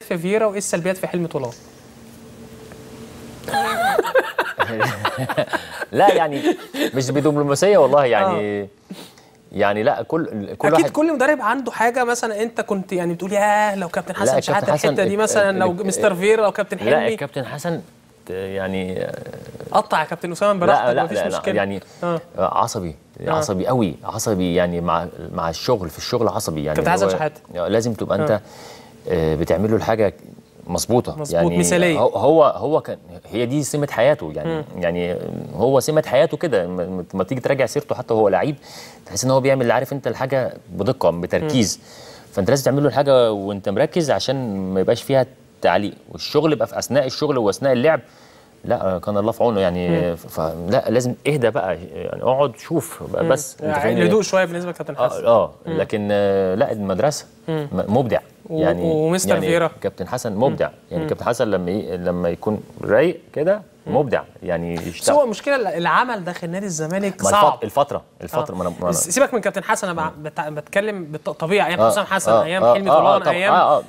في فييرا وايه السلبيات في حلمي طولان؟ لا يعني مش بدبلوماسيه والله يعني. يعني لا كل اكيد واحد، كل مدرب عنده حاجة. مثلا انت كنت يعني بتقول ياه لو كابتن حسن شحاته الحتة دي مثلا، لو مستر فييرا، لو كابتن حلمي. لا الكابتن حسن يعني قطع يا كابتن اسامة براحتك، مفيش مشكلة. يعني عصبي، عصبي قوي، عصبي يعني مع الشغل، في الشغل عصبي يعني. كابتن حسن شحاته لازم تبقى انت بتعمل له الحاجة مظبوطة، مظبوط يعني مثاليه. هو كان هي دي سمه حياته يعني. يعني هو سمه حياته كده، ما تيجي تراجع سيرته حتى وهو لعيب تحس ان هو بيعمل، عارف انت، الحاجة بدقة بتركيز. فانت لازم تعمل له الحاجة وانت مركز عشان ما يبقاش فيها تعليق، والشغل يبقى في اثناء الشغل واثناء اللعب. لا كان الله في عونه يعني. فلا لازم اهدى بقى يعني، اقعد شوف بس انت فاهم، الهدوء شوية بالنسبة لكابتن حسن. لكن لا المدرسة مبدع يعني. ومستر يعني فييرا كابتن حسن مبدع يعني. كابتن حسن لما يكون رايق كده مبدع يعني، يشتغل. بس هو المشكلة العمل داخل نادي الزمالك صعب. الفترة سيبك من كابتن حسن، انا بتكلم بالطبيعة ايام حسام حسن، ايام حلمي طولان، ايام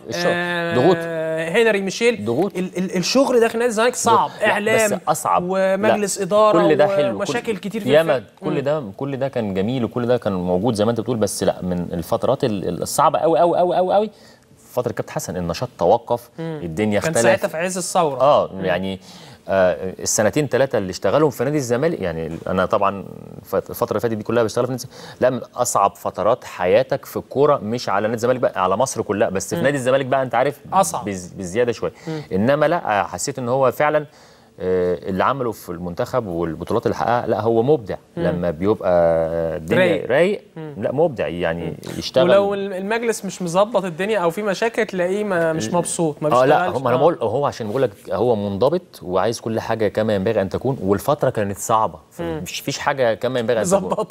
ضغوط هنري ميشيل، ضغوط. الشغل داخل نادي الزمالك صعب، اعلام اصعب ومجلس ادارة، كل ده حلو ومشاكل كتير في ياما. كل ده كان جميل وكل ده كان موجود زي ما انت بتقول، بس لا من الفترات الصعبة قوي قوي قوي قوي قوي فترة كابتن حسن. النشاط توقف، الدنيا اختلفت، كان ساعتها في عز الثورة. يعني السنتين ثلاثة اللي اشتغلهم في نادي الزمالك، يعني انا طبعا الفترة اللي فاتت دي كلها بشتغل في نادي، لا من اصعب فترات حياتك في الكورة، مش على نادي الزمالك بقى، على مصر كلها، بس في نادي الزمالك بقى انت عارف اصعب بزيادة شوية. انما لا حسيت ان هو فعلا اللي عمله في المنتخب والبطولات اللي حققها، لا هو مبدع. لما بيبقى الدنيا رايق لا مبدع يعني، يشتغل. ولو المجلس مش مظبط الدنيا او في مشاكل تلاقيه مش مبسوط، ما بيشتغلش. لا هم انا بقول هو عشان بقول لك هو منضبط وعايز كل حاجة كما ينبغي ان تكون، والفترة كانت صعبة، مش فيش حاجة كما ينبغي ان تكون.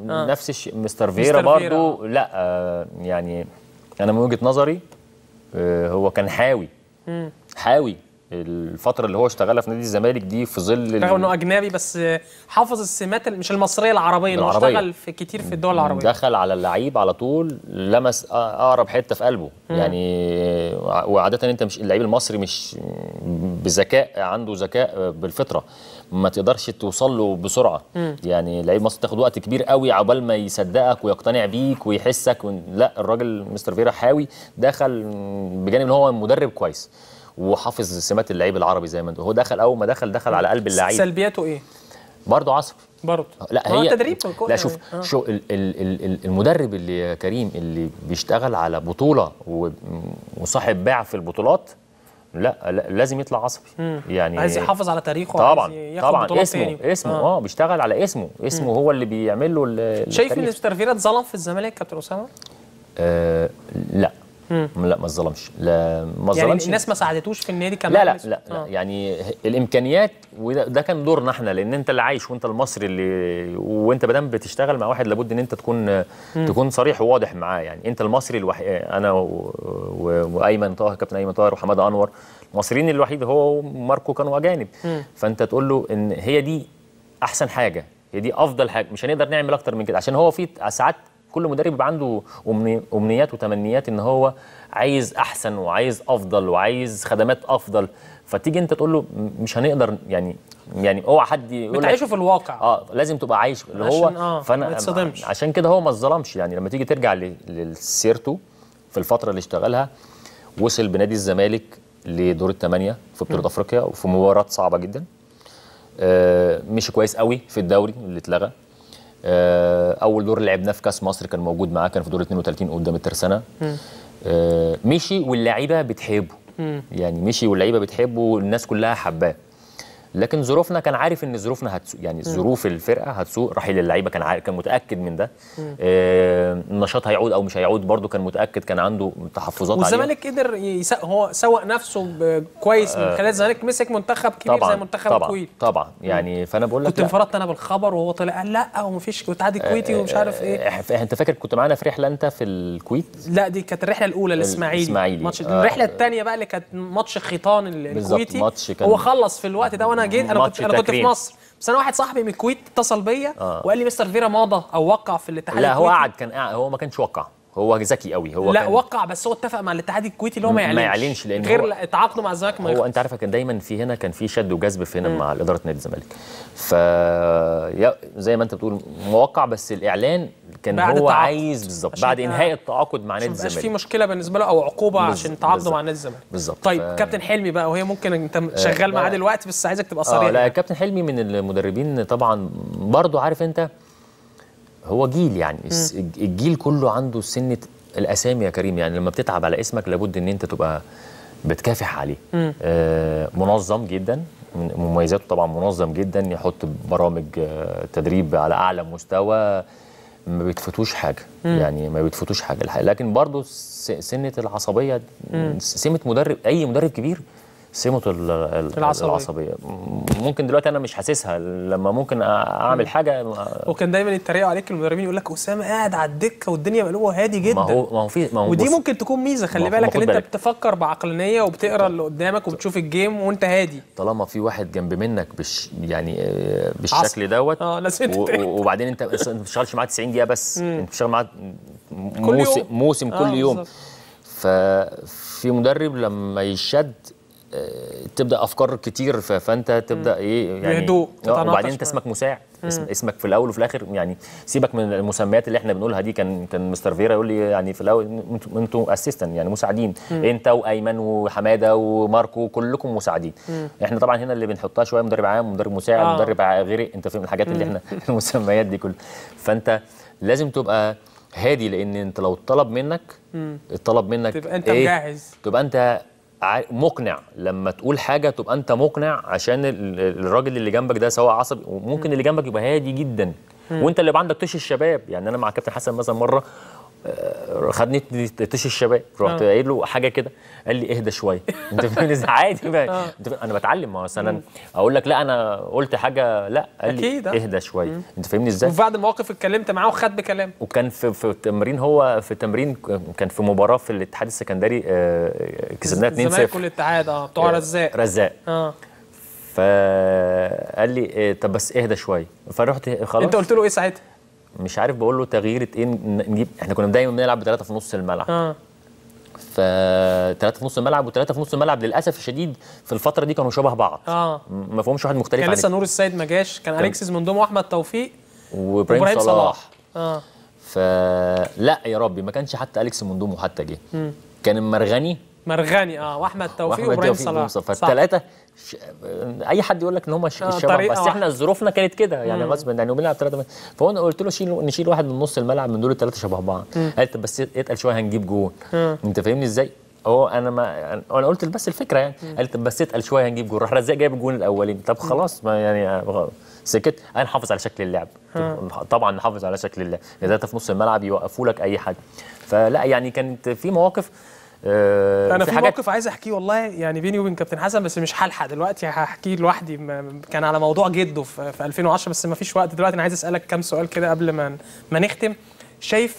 نفس الشيء مستر فييرا برضو. لا يعني انا من وجهه نظري هو كان حاوي حاوي الفترة اللي هو اشتغلها في نادي الزمالك دي، في ظل رغم انه اجنبي بس حافظ السمات مش المصرية، العربية، انه اشتغل في كتير في الدول العربية. دخل على اللعيب على طول، لمس اقرب حتة في قلبه يعني. وعادة انت مش اللعيب المصري مش بذكاء، عنده ذكاء بالفطرة، ما تقدرش توصل له بسرعة. يعني لعيب مصري تاخد وقت كبير قوي عقبال ما يصدقك ويقتنع بيك ويحسك لا الراجل مستر فييرا حاوي، دخل بجانب ان هو مدرب كويس وحافظ سمات اللعيب العربي زي ما انت. هو دخل اول ما دخل على قلب اللعيب. سلبياته ايه؟ برضه عصبي برضه. لا هي تدريب. لا شوف شو المدرب اللي يا كريم اللي بيشتغل على بطوله وصاحب باع في البطولات، لا لازم يطلع عصبي. يعني عايز يحافظ على تاريخه، طبعا عايز ياخد طبعا بطولات اسمه تاني. اسمه بيشتغل على اسمه، اسمه هو اللي بيعمل له. شايف ان مستر فييرا اتظلم في الزمالك كابتن اسامة؟ لا لا ما اتظلمش، لا ما اتظلمش يعني. الناس ما ساعدتوش في النادي كمان؟ لا لا لا, لا يعني الامكانيات، وده كان دورنا احنا، لان انت اللي عايش وانت المصري اللي، وانت ما دام بتشتغل مع واحد لابد ان انت تكون صريح وواضح معاه. يعني انت المصري الوحيد، انا وايمن طاهر، كابتن ايمن طاهر وحماده انور، المصريين الوحيد هو وماركو كانوا اجانب. فانت تقول له ان هي دي احسن حاجة، هي دي افضل حاجة، مش هنقدر نعمل اكتر من كده، عشان هو في ساعات كل مدرب بيبقى عنده امنيات وتمنيات ان هو عايز احسن وعايز افضل وعايز خدمات افضل، فتيجي انت تقول له مش هنقدر يعني اوعى حد يقول لك بتعيشه في الواقع. لازم تبقى عايش اللي هو فانا ما تصدمش. عشان كده هو ما اتظلمش يعني. لما تيجي ترجع لسيرته في الفترة اللي اشتغلها، وصل بنادي الزمالك لدور الثمانية في بطوله افريقيا وفي مباراة صعبة جدا. مشي كويس قوي في الدوري اللي اتلغى. اول دور لعبناه في كاس مصر كان موجود معاه، كان في دور 32 قدام الترسانه. مشي واللعيبة بتحبه. يعني مشي واللعيبة بتحبه والناس كلها حباه، لكن ظروفنا كان عارف ان ظروفنا هتسوء، يعني ظروف الفرقة هتسوء، رحيل اللعيبة كان متاكد من ده. النشاط هيعود او مش هيعود برده كان متاكد، كان عنده تحفظات عليه. والزمالك قدر هو سوق نفسه كويس من خلال الزمالك، مسك منتخب كبير طبعًا زي منتخب الكويت. طبعا يعني فانا بقول لك كنت انفردت انا بالخبر وهو طلع قال لا ومفيش اتحاد الكويتي ومش عارف ايه. انت فاكر كنت معانا في رحله انت في الكويت؟ لا دي كانت الرحلة الاولى للاسماعيلي، ماتش الرحلة الثانية بقى اللي كانت ماتش خيطان الكويتي، هو خلص في الوقت ده وانا جيت. انا كنت في مصر، بس انا واحد صاحبي من الكويت اتصل بيا وقال لي مستر فيرا مضى او وقع في الاتحاد لا هو قعد، كان قاعد، هو ما كانش وقع. هو ذكي قوي. هو لا وقع، بس هو اتفق مع الاتحاد الكويتي اللي هو ما يعلنش لان غير تعاقده مع الزمالك. هو انت عارفه كان دايما في هنا كان في شد وجذب في هنا مع ادارة نادي الزمالك، ف زي ما انت بتقول موقع، بس الاعلان كان هو عايز بالظبط بعد انهاء التعاقد مع نادي الزمالك، ما في مشكلة بالنسبة له او عقوبه عشان تعاقده مع نادي الزمالك. بالظبط. طيب كابتن حلمي بقى، وهي ممكن انت شغال معاه دلوقتي بس عايزك تبقى صريح. لا كابتن حلمي من المدربين طبعا برضو، عارف انت هو جيل يعني الجيل كله عنده سنة الاسامي يا كريم، يعني لما بتتعب على اسمك لابد ان انت تبقى بتكافح عليه. منظم جدا، من مميزاته طبعا منظم جدا، يحط برامج تدريب على اعلى مستوى، ما بيتفوتوش حاجة. يعني ما بيتفوتوش حاجة الحقيقة. لكن برضو سنة العصبية، سمه مدرب، اي مدرب كبير سمه العصبية. ممكن دلوقتي انا مش حاسسها، لما ممكن اعمل حاجة. وكان دايما يتريقوا عليك المدربين، يقول لك اسامة قاعد على الدكة والدنيا مقلوبة وهادي جدا. ما هو في ما هو ودي ممكن تكون ميزة، خلي بالك ان انت بتفكر بعقلانيه وبتقرا اللي قدامك وبتشوف ال game وانت هادي. طالما في واحد جنب منك يعني بالشكل دوت، لازم وبعدين انت ما بتشتغلش معاه 90 دقيقة بس، انت بتشتغل معاه موسم كل يوم. ففي مدرب لما يشد تبدا افكار كتير، فانت تبدا ايه يعني بهدوء. وبعدين انت اسمك مساعد، اسمك في الاول وفي الاخر يعني سيبك من المسميات اللي احنا بنقولها دي. كان مستر فيرا يقول لي يعني في الاول انتوا assistant يعني مساعدين، انت وايمن وحماده وماركو كلكم مساعدين. احنا طبعا هنا اللي بنحطها شوية مدرب عام، مدرب مساعد، مدرب غيري، انت فاهم الحاجات اللي احنا المسميات دي كلها. فانت لازم تبقى هادي، لان انت لو اتطلب منك تبقى انت مجهز، تبقى انت مقنع. لما تقول حاجة تبقى انت مقنع، عشان الراجل اللي جنبك ده سواء عصبي، وممكن اللي جنبك يبقى هادي جدا، وانت اللي يبقى عندك طش الشباب. يعني انا مع كابتن حسن مثلا مرة خدني طش الشباب، رحت قايل له حاجة كده، قال لي اهدى شوية. انت فاهم عادي بقى. انا بتعلم، ما مثلا اقول لك لا انا قلت حاجة، لا قال لي اهدى شوية. انت فاهمني ازاي؟ وفي بعد المواقف اتكلمت معاه وخد بكلام. وكان في التمرين، هو في التمرين كان في مباراة في الاتحاد السكندري، كسبناها 2-0 الزمالك والاتحاد، بتوع رزاق. فقال لي طب بس اهدى شوية. فرحت خلاص. انت قلت له ايه ساعتها؟ مش عارف، بقول له تغييره ايه نجيب، احنا كنا دايما بنلعب بثلاثة في نص الملعب. ف3 في نص الملعب وثلاثة في نص الملعب، للاسف الشديد في الفترة دي كانوا شبه بعض. ما فيهمش واحد مختلف. كان لسه نور السيد ما جاش، كان اليكسيس من دوم واحمد توفيق وابراهيم صلاح. فلا يا ربي، ما كانش حتى اليكس مندومو حتى جه. كان المرغني واحمد توفيق وابراهيم صلاح. فالثلاثه اي حد يقول لك ان هم الشباب، بس احنا ظروفنا كانت كده يعني غصب يعني، وبنلعب ثلاثة. فهو انا قلت له نشيل واحد من نص الملعب من دول الثلاثة شبه بعض. قال طب بس اتقل شوية هنجيب جون. انت فاهمني ازاي؟ هو انا ما انا قلت بس الفكرة يعني. قال طب بس اتقل شوية هنجيب جون. راح رزاق جايب الجون الاولاني. طب خلاص، ما يعني سكت. انا نحافظ على شكل اللعب. طبعا نحافظ على شكل اللعب، ثلاثة في نص الملعب يوقفوا لك اي حاجة. فلا يعني كانت في مواقف. انا في موقف عايز احكيه والله يعني بيني وبين كابتن حسن، بس مش هلحق دلوقتي، هحكيه لوحدي. كان على موضوع جده في 2010، بس ما فيش وقت دلوقتي. انا عايز اسالك كام سؤال كده قبل ما نختم. شايف